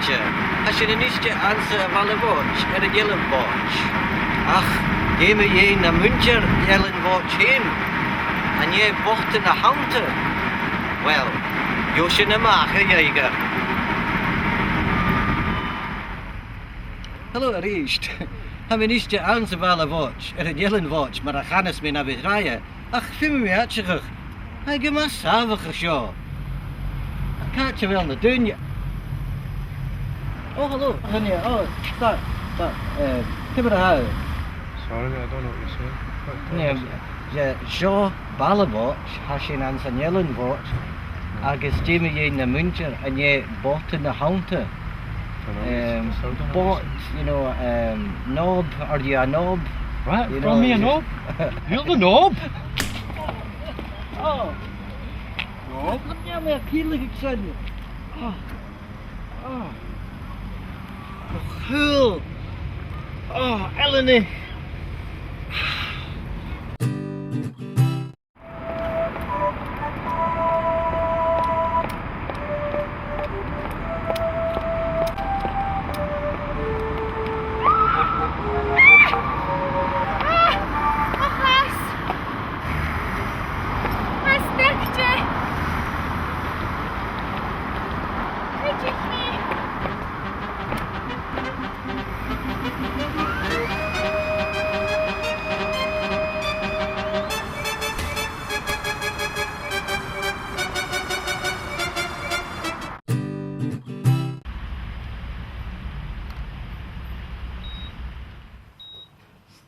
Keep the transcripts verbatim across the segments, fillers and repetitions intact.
Tha sinn a-nis anns a' Bhaile Bhòid, air an Eilean Bhòid. Ach, dè mu dheidhinn na muinntir Eilean Bhòid fhèin? An e bòtann a th' annta? Well, gheibh sinn a-mach a dh'aithghearr. Hello a-rithist. Tha mi a-nis anns a' Bhaile Bhòid, air an Eilean Bhòid, mar a chanas mi na bhith roimhe. Ach feumaidh mi aideachadh, tha e gu math sàmhach an seo. Càit a bheil na daoine? Oh, hello. Honey, oh, stop, stop. Eh, ciamar a tha thu? Sorry, mate, I don't know what you're saying. What, what Nè, is it? Yeah, seo Baile Bhòid, tha sinn anns an Eilean Bhòid, agus dè mu dheidhinn na muinntir, an e bòtann a th' annta? Dunno, it's, Um, it's, I don't know what bòt, it's you know, um, knob, are you a knob? What? You Call know, me a you knob? You're the knob? Oh. Knob? Look at me, I'm feeling excited. Oh. Oh. Cool. Oh, Eleni.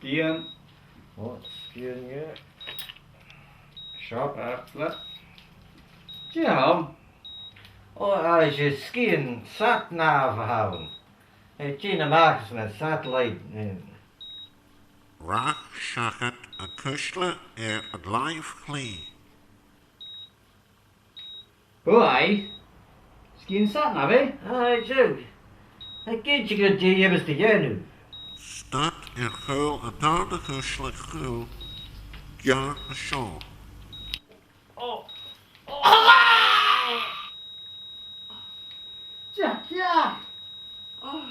Sgian. Ò, sgian, yeah. Seo. Fàilte. Dè th' ann? Ò, a, 's e sgian sat-nav a th' ann. Eh, dèan a-mach às na satellite, eh. Rach seachad a' chuisle air an làimh chlì. Ò, aidh. Sgian sat-nav, eh? Aidh, seadh. Tha e cinnteach gun dèan e, bhios tu a' dèanamh. Stad air cùl an dàrna cuisle, cùl geàrr an seo. Ò. Ò. Jack, yeah. Ò,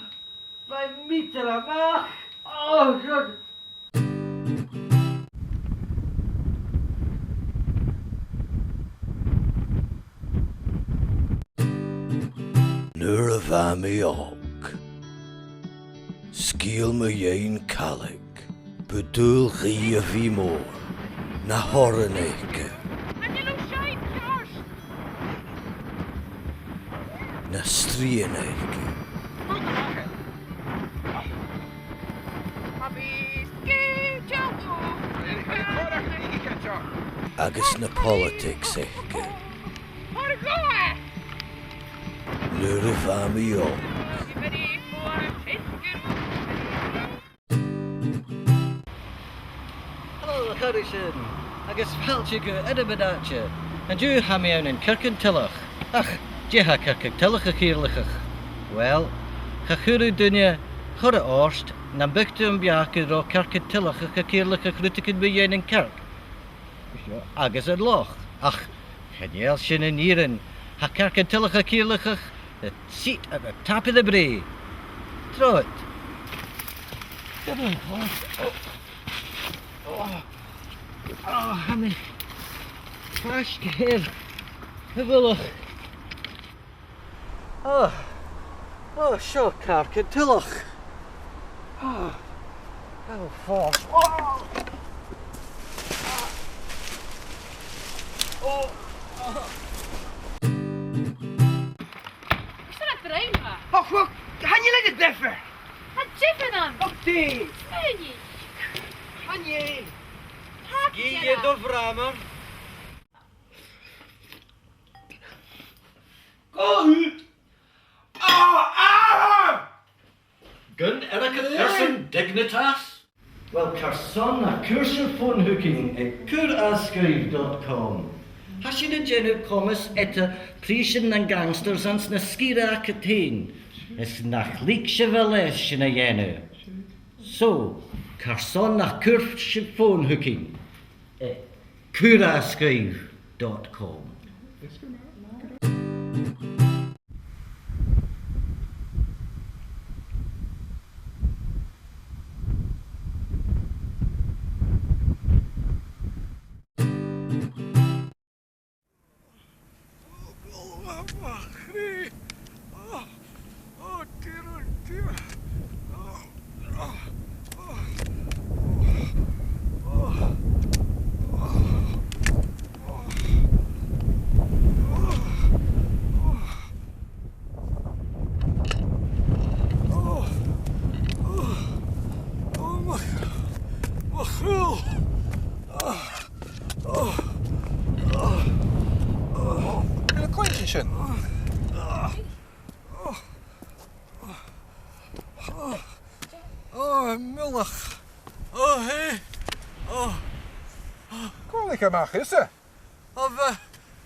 bha mi a' dol a-mach. Ò, God. Nuair a bha mi òg, sgeul mu dheidhinn caileag, bu dùil dhi a bhith mòr, na h-òrain aice, na srian aice, agus na politics aice. Nuair a bha mi òg. Hello, a chàirdean, agus fàilte gu Eadar-mhadaidh. An-diugh tha mi ann an Kirk an Tuileach. Ach, dè tha Kirk an Tuileach a' ciallachadh? Well, cha chuir duine, chuir e ort, nam biodh tu am beachd gun robh Kirk an Tuileach a' ciallachadh rudeigin mu dheidhinn an Kirk. Agus an loch. Ach chan eil sin an fhìrinn. Tha Kirk an Tuileach a' ciallachadh the seat at the top of the brae. Trobhad. Come on, boss. Oh. Oh. Oh, tha mi faisg air a' mhullach. Oh. Oh, seo Kirk an Tuileach. Oh. Oh, fàs. Oh. Oh. Is that a drain, ma? Oh, look, chan eil e diofar. Tha diofar ann. Oh, dè? Smaoinich. Chan e. Tha. Gidhe do bhramair. Go ahead. Ah, ah! Gun airgead airson Dignitas? Well, carson nach cuir sibh fòn thugainn aig cuir a sgrìobh dot com. Tha sinn a' dèanamh coimeas eadar prìsean nan gangsters anns na sgìrean againn fhèin. Is nach leig sibh a leas sin a dhèanamh. So, carson nach cuir sibh fòn thugainn aig cuir a sgrìobh dot com. Is gu math. Sin. Ò, a mhullach. Ò, hè. Ò. Cò leig a-mach thusa? Ò, bha,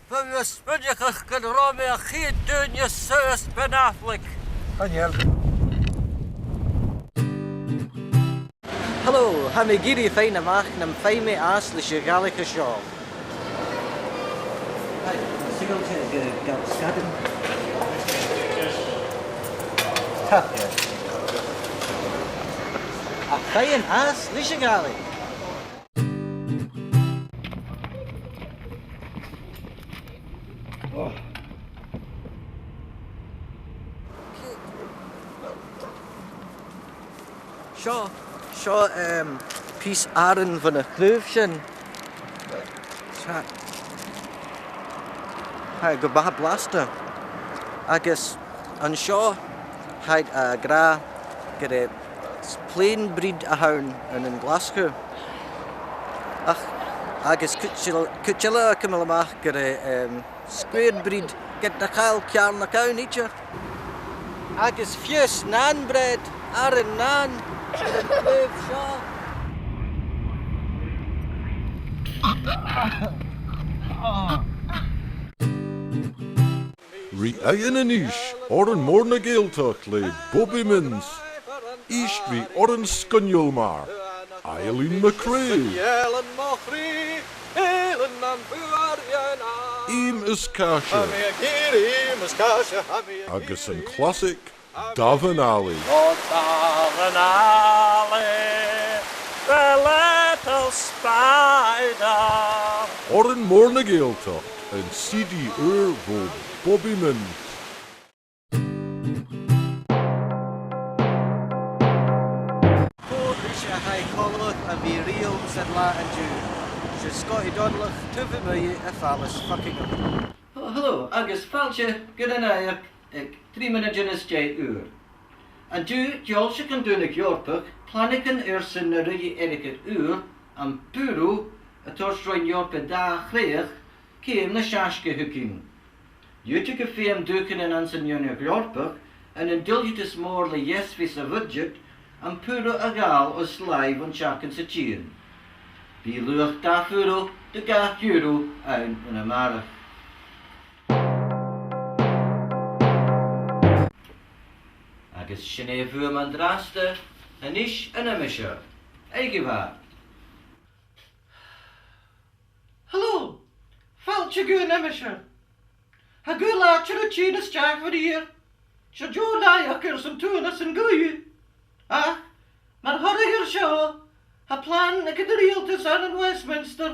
bha mi a' smaoineachadh gun robh mi a' chiad duine suas Ben Affleck. Chan eil. Hello, tha mi ag iarraidh faighinn a-mach nam faigh mi às leis a' Ghàidhlig seo. Hi, single to the Gulf Scadan. Tap, yeah. A' faighinn às leis a' Ghàidhlig. Seo, seo, em, pìos aran bhon a' chraobh sin. Tha, tha e gu math blasta. Agus an seo, tha iad ag ràdh gur e plane breed a th' ann an, an Glaschu. Ach, agus cuid eile, cuid eile a' cumail a-mach gur e, em, square breed, ged nach eil ceàrnag ann idir. Agus fiù 's naan bread, aran naan, air an craobh seo. Ri fhaighinn a-nis, òran mòr na Gàidhealtachd le Bobby Minns. Ist ri òran sgoinneil mar Eilean MacRae. Ìm is Càise. Agus an classic, Damhan Allaidh. Òran mòr na Gàidhealtachd, an C D ùr bho Bobby Minns. Cò ris a tha e coltach a bhith riamh san latha an-diugh? 'S e Scottie Dòmhnallach taobh a-muigh a' fàs fucking up. Hello, agus fàilte gu na naidheachdan aig trì mionaidean às dèidh uair. An-diugh, deòlaicheadh an Dùthaich Eòrpach planaichean airson na ruidhe airgid ùr, am Puro, a' toirt Roinn Eòrpa Dà-chreach ceum na seasgaidh thugainn. Dh'fhaodadh gum feum dùthchannan anns an Dùthaich Eòrpach, ann an duilgheadas mòr le dheas fichead sa bhuidseat, am Puro a ghabhail os làimh an t-seachdain sa tighinn. Bidh luach dà Phuro de gach euro ann an-a-màireach. Agus sin e bhuam an-dràsta, a-nis an aimsir. Oidhche mhath. Hello! Fàilte gun aimsir. Tha gaoth làidir a' tighinn a-steach bho fhriar. 'S e deagh naidheachd airson tuathanas an gaoithe. Ach, mar thoradh air seo, tha plana aig an riaghaltas ann an Westminster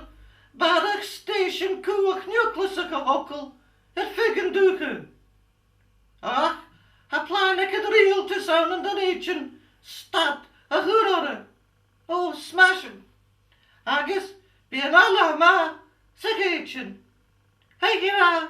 barrachd stèisean cumhachd niùclasach a thogail air feadh an dùthcha. Ach, tha plana aig an riaghaltas ann an Dùn Èideann stad a chur orra. Ò, smashing. Agus bidh an ath-latha math sa chèic sin. Oidhche mhath.